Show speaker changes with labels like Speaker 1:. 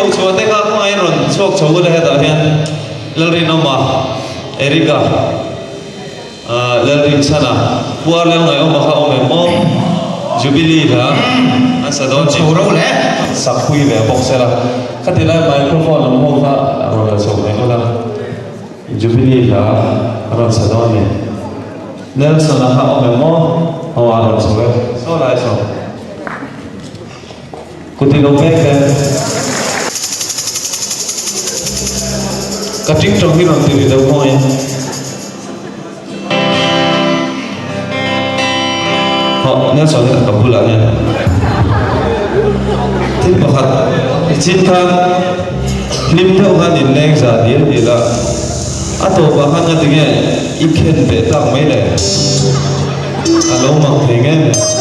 Speaker 1: ko chhuah te kha khawngaih rawn chhuak chho ula hetah hian Lalrinawma, Erica, Lalrinchhana, Puar Lalngaihawma kha awm em aw? Jubilee hla an sa dawn ni. Sak phui ve bawk sela. Khati lai microphone lam ho kha rawn la chho mai ula. Jubilee hla a rawn sa dawn ni. Nelson-a kha awm em aw? Aw a rawn chho e. Saw lai saw. Kut i lo vek e. Ka tingtang hi rawn ti ri deuh mawi. Hawh, Nelson hi ka bulah hian thil pakhat i chin khan hlim deuh khan in leng za dial dial a, a tawpah khan nga tinge i khen beh tak mai le? A lo mak thei nge le?